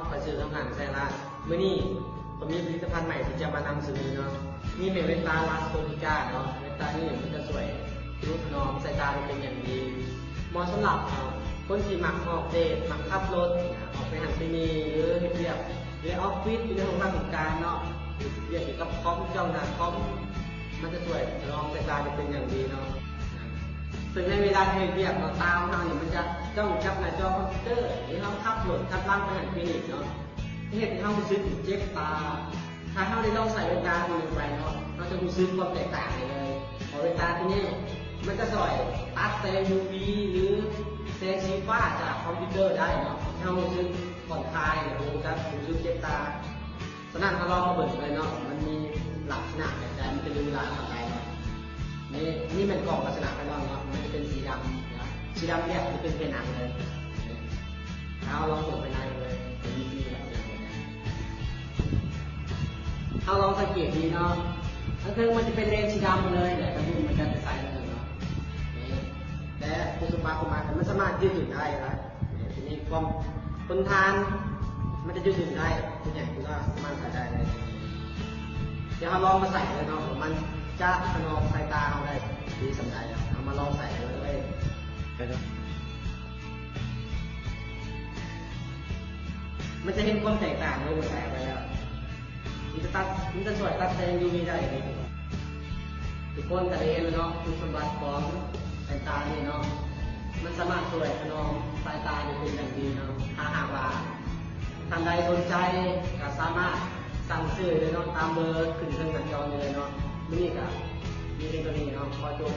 ຂ້ອຍຊື່ ທອງຫານ ໄຊລາດ. ມື້ນີ້ຂ້ອຍມີຜະລິດຕະພັນໃໝ່ທີ່ຈະມານຳສະເໜີເນາະ. ນີ້ແມ່ນແວ່ນຕາ Lascotica ເນາະ. ແວ່ນຕານີ້ມັນຈະຊ່ວຍທະນຸຖະໜອມສາຍຕາໄດ້ເປັນຢ່າງດີ. ເໝາະສຳລັບ ເອີ ຄົນທີ່ມັກອອກເດດ, ມັກຂັບລົດ, ອອກໄປຫັ້ນໄປນີ້ ຫຼືເຮັດວຽກຢູ່ໃນອອບຟິດ, ຢູ່ໃນຫ້ອງຮັບຫ້ອງການເນາະ, ເຮັດວຽກກ່ຽວກັບຄອມ, ຈ້ອງໜ້າຄອມ. ມັນຈະຊ່ວຍຖະໜອມສາຍຕາໄດ້ເປັນຢ່າງດີເນາະ. ເຊິ່ງໃນເວລາທີ່ເຮັດວຽກເນາະ, ຕາຂອງເຮົານີ້ມັນຈະຈ້ອງຈັບໜ້າຈໍຄອມພິວເຕີ ຫຼືເຮົາຂັບລົດຂັບລາໄປຫັ້ນໄປນີ້ເນາະ, ຈະເຮັດໃຫ້ເຮົາຮູ້ສຶກເຈັບຕາ. ຖ້າເຮົາໄດ້ລອງໃສ່ແວ່ນຕາຕົວນີ້ໄປເນາະ, ເຮົາຈະຮູ້ສຶກຄວາມແຕກຕ່າງໄດ້ເລີຍ. ເພາະແວ່ນຕາຕົວນີ້ມັນຈະຊ່ອຍຕັດແສງ UV ຫຼືແສງສີຟ້າຈາກຄອມພິວເຕີໄດ້ເນາະ, ເຮັດໃຫ້ເຮົາຮູ້ສຶກຜ່ອນຄາຍ ແລະ ບໍ່ຮູ້ຈັກ ບໍ່ຮູ້ສຶກເຈັບຕາ. ສະນັ້ນເຮົາລອງມາເບິ່ງເລີຍເນາະ, ມັນມີລັກສະນະແບບໃດ, ມັນຈະຫຼູຫຼາປານໃດເນາະ. ນີ້ ນີ້ແມ່ນກ້ອງລັກສະນະພາຍນອກເນາະ, ມັນຈະເປັນສີດຳເນາະ, ສີດຳແບບຈະເປັນເພໜັງເລີຍ. ເຮົາລອງເປີດພາຍໃນເລີຍ, ມັນມີລັກສະນະແບບໃດ. ເຮົາລອງສັງເກດດີເນາະ, ທາງເທິງມັນຈະເປັນເລນສີດຳເລີຍ ແລະ ທາງລຸ່ມມັນຈະເປັນສາຍເຫຼືອງເນາະ. ນີ້ ແຕ່ຜູ້ສະໝັກ ຜູ້ມາ ມັນສາມາດຢືດຫຍຸ້ນໄດ້ນະ. ນີ້ ທີນີ້ຄວາມ ທົນທານ ມັນຈະຢືດຫຍຸ້ນໄດ້, ຜູ້ໃຫຍ່ຜູ້ນ້ອຍສາມາດໃຊ້ໄດ້ເລີຍ. ດຽວເຮົາລອງມາໃສ່ເລີຍເນາະ, ວ່າມັນຈະຖະໜອມສາຍຕາເຮົາໄດ້ດີສ່ຳໃດ. ເຮົາມາລອງໃສ່ເລີຍ. ມັນຈະເຫັນຄວາມແຕກຕ່າງເລີຍ ເມື່ອໃສ່ໄປແລ້ວ. ມັນຈະຕັດ ມັນຈະຊ່ວຍຕັດແສງ UV ໄດ້ເດ້. ທຸກຄົນກໍໄດ້ເຫັນແລ້ວເນາະ ຄຸນສົມບັດຂອງແວ່ນຕານີ້ເນາະ, ມັນສາມາດຊ່ວຍຖະໜອມສາຍຕາໄດ້ເປັນຢ່າງດີເນາະ. ຖ້າຫາກວ່າທ່ານໃດສົນໃຈ ກໍສາມາດສັ່ງຊື້ໄດ້ເນາະ, ຕາມເບີຂຶ້ນເທິງໜ້າຈໍນີ້ເລີຍເນາະ. ມື້ນີ້ກໍມີພຽງເທົ່ານີ້ເນາະ, ຂໍຕົວ